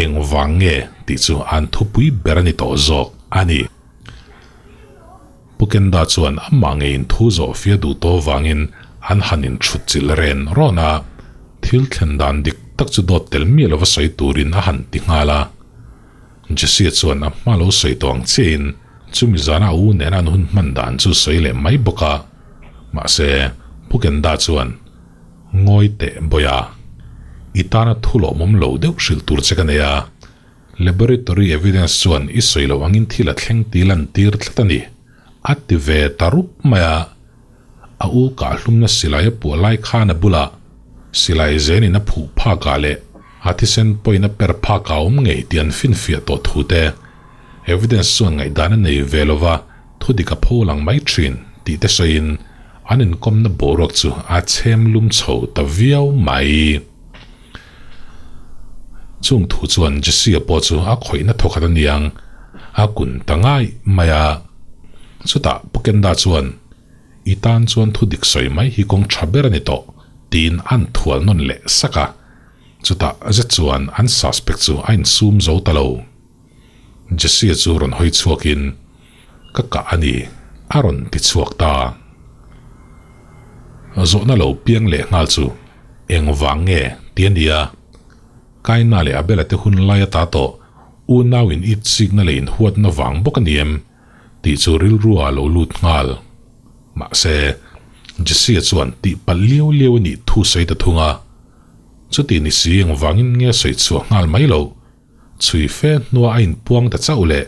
Speaker 1: eng vang nge tih chu an thupui ber a ni tawh zawk a ni. Pu Kenda chuan amah ngeiin thu zawh fia duh tawh vangin an han inchhut chilh ren rawn a, thil thlen dan dik tak chu dawt tel miah lova sawi turin a han ti nghal a. Jesse chuan a hma lo sawi tawh ang chiahin chumi zana a u nena an hun hman dan chu sawi leh mai bawk a. Mahse, Pu Kenda chuan, Ngawi teh Bawia, i tana thu lawmawm lo deuh hrilh tur che ka nei a. Laboratory evidence chuan i sawi loh angin thil a thleng tih lantir tlat a ni, a ti ve ta rup mai a. A u kahhlumna silai a puah lai khan a bulah silai zenin a phuh phakah leh a thisen pawhin a per phakah a awm ngei tih an finfiah tawh thu te evidence chuan ngaihdan a nei ve lova thu dik a pho lang mai thin tih te sawiin an inkawmna boruak chu a chhem lum chho ta viau mai. Chung thu chuan Jesse-a pawh chu a khawihna thawkhat a niang a kun ta ngai mai a. Chutah Pu Kenda chuan, I tan chuan thu dik sawi mai hi kawng tha ber a ni tawh, tiin an thual nawn leh sak a. Chutah zet chuan an suspect chu a insum zo ta lo. Jesse-a chu rawn hawi chhuakin, Ka kah a ni, a rawn ti chhuak ta. Zawhna lo piang leh nghal chu engvang nge ti a nia. Kaina leh Abela te hun lai ata tawh unau in itsikna leh inhuatna vang bawk a ni em tih chu rilru ah lo lut nghal. Mahse, Jesse-a chuan tih palh liau liau a nih thu sawi ta thung a. Chuti ni si engvangin nge sawi chhuah nghal mai loh? Chhui fe hnua a inpuang ta chauh leh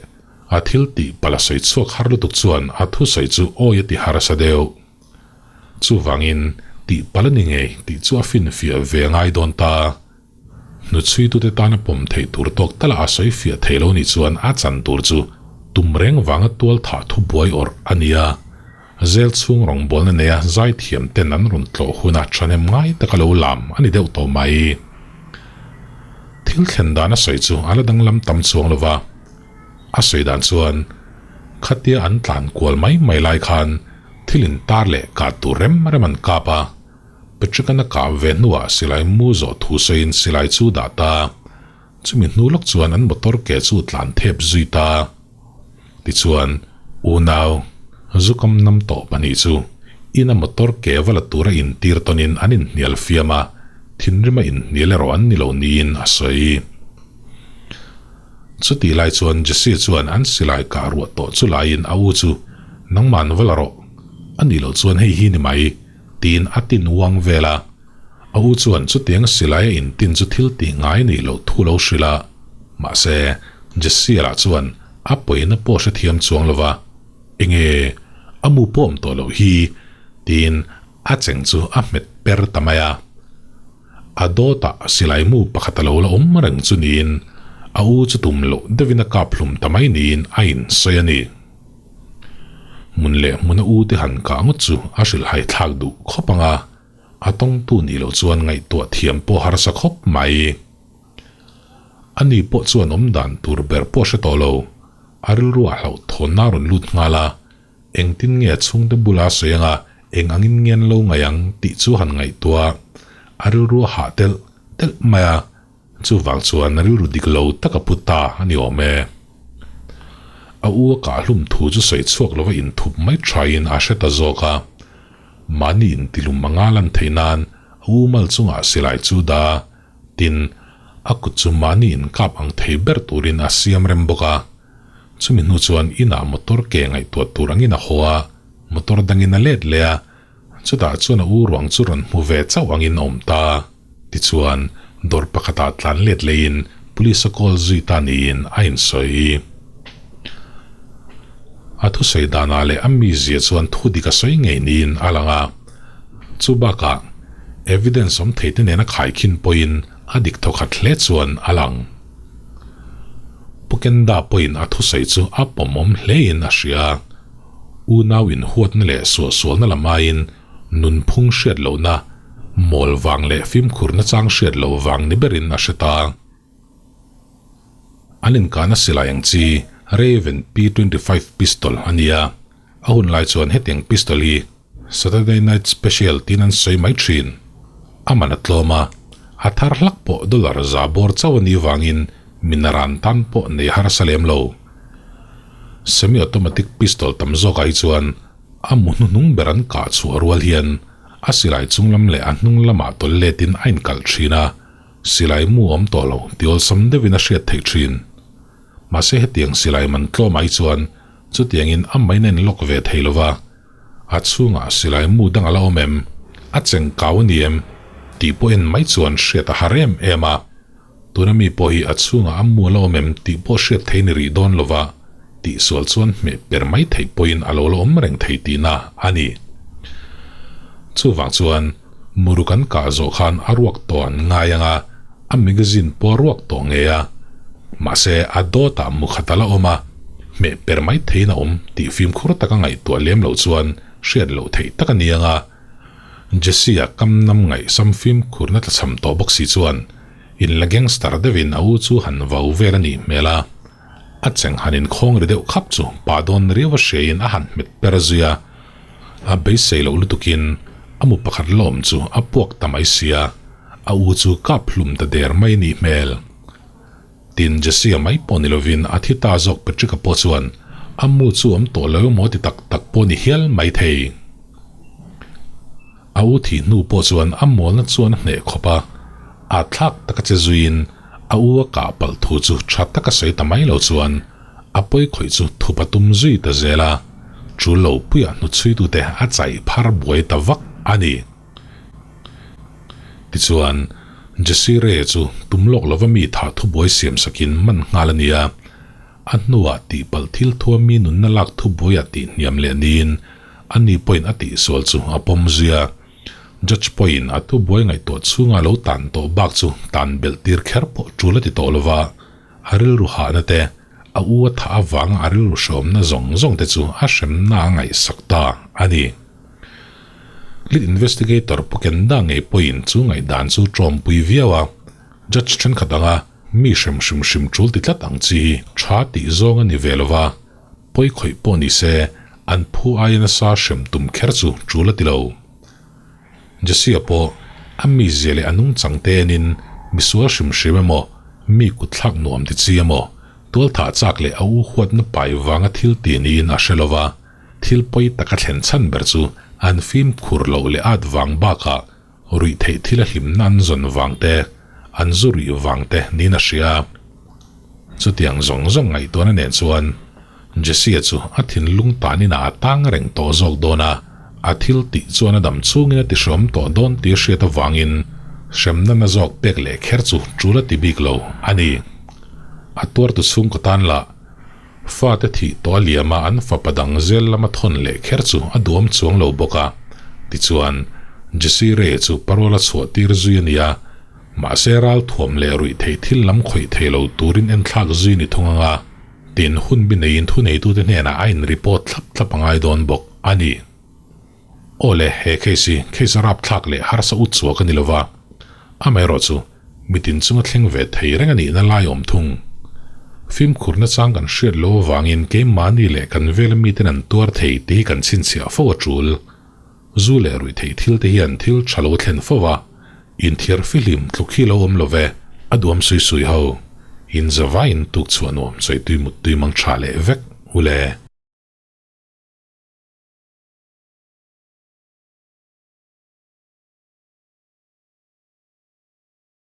Speaker 1: a thil tih palh a sawi chhuak har lutuk chuan a thusawi chu awi a ti harsa deuh. Chuvangin, tih palh a ni ngei tih chu a finfiah ve a ngai dawn ta. Hnuchhuitute tana pawm theih tur tawk tala a sawi fiah theih lo nih chuan a chan tur chu tum reng vanga tual thah thu buai awrh a ni a. Zel chhung rawngbawlna neia zaithiam ten an rawn tlawh huna thahnem ngai taka lo lam a ni deuh tawh mai. Thil thlen dan a sawi chu a la danglam tam chuang lo va. A sawi dan chuan khatia an tlan kual mai mai lai khan thil in tar leh kah tur rem rem an kap a. Patrick-an a kah ve hnuah silai mu zawh thu sawiin silai chu dah ta. Chumi hnu lawk chuan an motor ke chu tlan thep zui ta. Tichuan, unau, zukam nam tawh pahnih chu ina motor ke va la tura intir tawnin an inhnial fiam a, thinrima inhnial erawh an ni lo niin a sawi. Chutih lai chuan Jesse chuan an silai kah ruah tawh chu laiin a u chu, Nangman va la rawh, a nih loh chuan hei hi ni mai, tiin a tin uang vel a. A u chuan chutiang silai a intin chu thil tih ngai nih loh thu lo hrilh a, mahse, Jesse lah chuan a pawina pawh hrethiam chuang lo va. Enge a mu pawm tawh loh hi tiin a cheng chu a hmet per ta mai a. A dawtah silai mu pakhat a lo la awm reng chu niin a u chu tum loh deuhin a kap hlum ta mai niin a insawi a ni. Hmun leh hmuna u te han kah ngawt chu a hrilhhai thlak duh khawp ang a, a tawngtu nih loh chuan ngaihtuah thiam pawh harsa khawp mai. Ani pawh chuan awm dan tur ber pawh hre tawh lo, a rilruah hlauhthawnna a rawn lut nghal a, engtin nge a chhungte bula sawi anga eng angin nge an lo ngaih ang tih chu han ngaihtuah a rilru a hah telh telh mai a, chuvang chuan rilru dik lo tak a pu ta a ni awm e. A u a kahhlum thu chu sawi chhuak lova inthup mai thain a hre ta zawk a, mahni intilum anga lan theih nan a u mal chungah silai chu da Tin, a kut chu mahni inkap ang thei ber turin a siam rem bawk a. Chumi hnu chuan inah motor ke ngaihtuah tur angin a haw a, motor dangin a let leh a, chutah chuan a u ruang chu rawn hmu ve chauh angin a awm ta. Tichuan, dawr pakhatah tlan let lehin police a call zui ta niin a insawi. A thusawi danah leh a mizia chuan thu dik a sawi ngei niin a lang a. Chu bakah, evidence awm theite nena khaikhin pawhin a dik thawkhat hle chuan a lang. Pu Kenda pawhin a thusawi chu a pawmawm hlein a hria. Unau inhuatna leh suahsualna lam aiin nunphung hriat lohna, mawl vang leh fimkhurna chang hriat loh vang ni berin a hre ta. An inkahna silai ang chi Raven P25 pistol a ni a, a hun lai chuan hetiang pistol hi Saturday Night Special tiin an sawi mai thin. A man a tlawm a, a thar hlak pawh dollar za bawr chauh a nih vangin mi naran tan pawh nei harsa lem lo. Semi-automatic pistol tam zawkah hi chuan a mu hnuhnung ber an kah chhuah rual hian a silai chunglam leh a hnung lamah tawlh letin a inkalh thin a, Silai mu awm tawh lo ti awlsam deuhin a hriat theih thin. Mahse hetiang silai man tlawm ai chuan chutiangin a main a inlock ve thei lo va, a chhungah silai mu dang a la awm em, a cheng kau a ni em tih pawh en mai chuan hriat a har em em a. Tuna mi pawh hi a chhungah a mu a la awm em tih pawh hriat thei ni rih dawn lo va, tihsual chuan hmeh per mai theih pawhin a lo la awm reng thei tihna a ni. Chuvang chuan. Muru kan kah zawh khan a ruak tawh an ngai ang a, a magazine pawh a ruak tawh ngei a. Mahse, a dawtah mu khat a la awm a, hmeh per mai theiin a awm tih fimkhur taka ngaihtuah lem loh chuan hriat loh theih tak a ni ang a. Jesse-a kam nam ngaihsam fimkhurna tlachham tawh bawk si chuan in la gangster deuhin a u chu han vau vel a nih hmel a. A cheng han inkhawng ri deuh khap chu pa dawn riau a hriain a han hmet per zui a. A beisei loh lutukin a mu pakhat lawm chu a puak ta mai sia, a u chu kap hlum ta der mai nih hmel. Tin, Jesse-a mai pawh ni lovin a thi ta zawk Patrick-a pawh chuan a mu chu awm tawh lo emaw ti tak tak pawh ni hial mai thei. A u thih hnu pawh chuan a mawlna chuan a hneh khawp a, a thlak taka che zuiin a u a kah palh thu chu tha taka sawi ta mai lo chuan a pawi khawih chu thup a tum zui ta zel a, tul lo puiah hnuchhuitute a chaih phar buai ta vak a ni. Tichuan, Jesse Ray chu tum lawk lova mi thah thubuai siam sakin man nghal a ni a, a hnuah tihpalh thil thua mi nunna lak thubuaiah tihhniam leh niin ani pawhin a tihsual chu a pawm zui a. Judge pawhin a thubuai ngaihtuah chhunga lo tan tawh bak chu tan belh tir kher pawh tul a ti tawh lova, A rilru hahna te, a u a thah avanga a rilru hreawmna zawng zawng te chu a hremna a ngaihsak ta a ni. Lead investigator Pu Kenda ngei pawhin chu ngaihdan chu tawmpui viau a, judge thenkhat anga mi hrem hrim hrim tul ti tlat ang chi hi tha tih zawng a ni ve lova, pawi khawih pawh ni se an phu aia nasa hrem tum kher chu tul a ti lo. Jesse-a pawh a mizia leh a nungchang te enin misual hrim hrim emaw, mi kutthlak nuam ti chi emaw, tualthah chak leh a u huatna pai vanga thil ti niin a hre lova, thil pawi taka thlen chhan ber chu an fimkhur loh leh at vang bakah ruih theih thil a hlimna an zawn vang te, an zu ruih vang te niin a hria. Chutiang zawng zawng ngaihtuahna nen chuan Jesse-a chu a thinlung tanin a tang reng tawh zawk dawn a, a thil tih chuan a dam chhungin a ti hrawm tawh dawn tih a hriat avangin hremna na zawk pek leh kher chu tul a ti bik lo a ni. A tuartu chhungkaw tan lah. Fate thih tawh a liama an fapa dang zel lama thawn leh kher chu a duam chuang lo bawk a. Tichuan, Jesse Ray chu parole a chhuah tir zui a ni a, mahse ral thuam leh ruih theih thil lam khawih thei lo turin enthlak zui ni thung ang a, tin hun bi neiin thuneitute hnenah a in report thlap thlap a ngai dawn bawk a ni. Aw le, he case hi case rapthlak leh harsa ut chhuak a ni lova, amaherawhchu mitin chunga thleng ve thei reng a nihna lai awm thung. Fimkhur nachang kan hriat lo avangin keimahni leh kan vela miten an tuar thei tih hi kan chhinchhiah fo a tul. Zu leh ruih theih thil te hian thil tha lo thlen fo a, inthiar fihlim tluk hi lo awm lo ve, a duam sui sui ho. Inzavaiin tuk chhuah nuam chawi tui mut tui mang tha leh vek u le.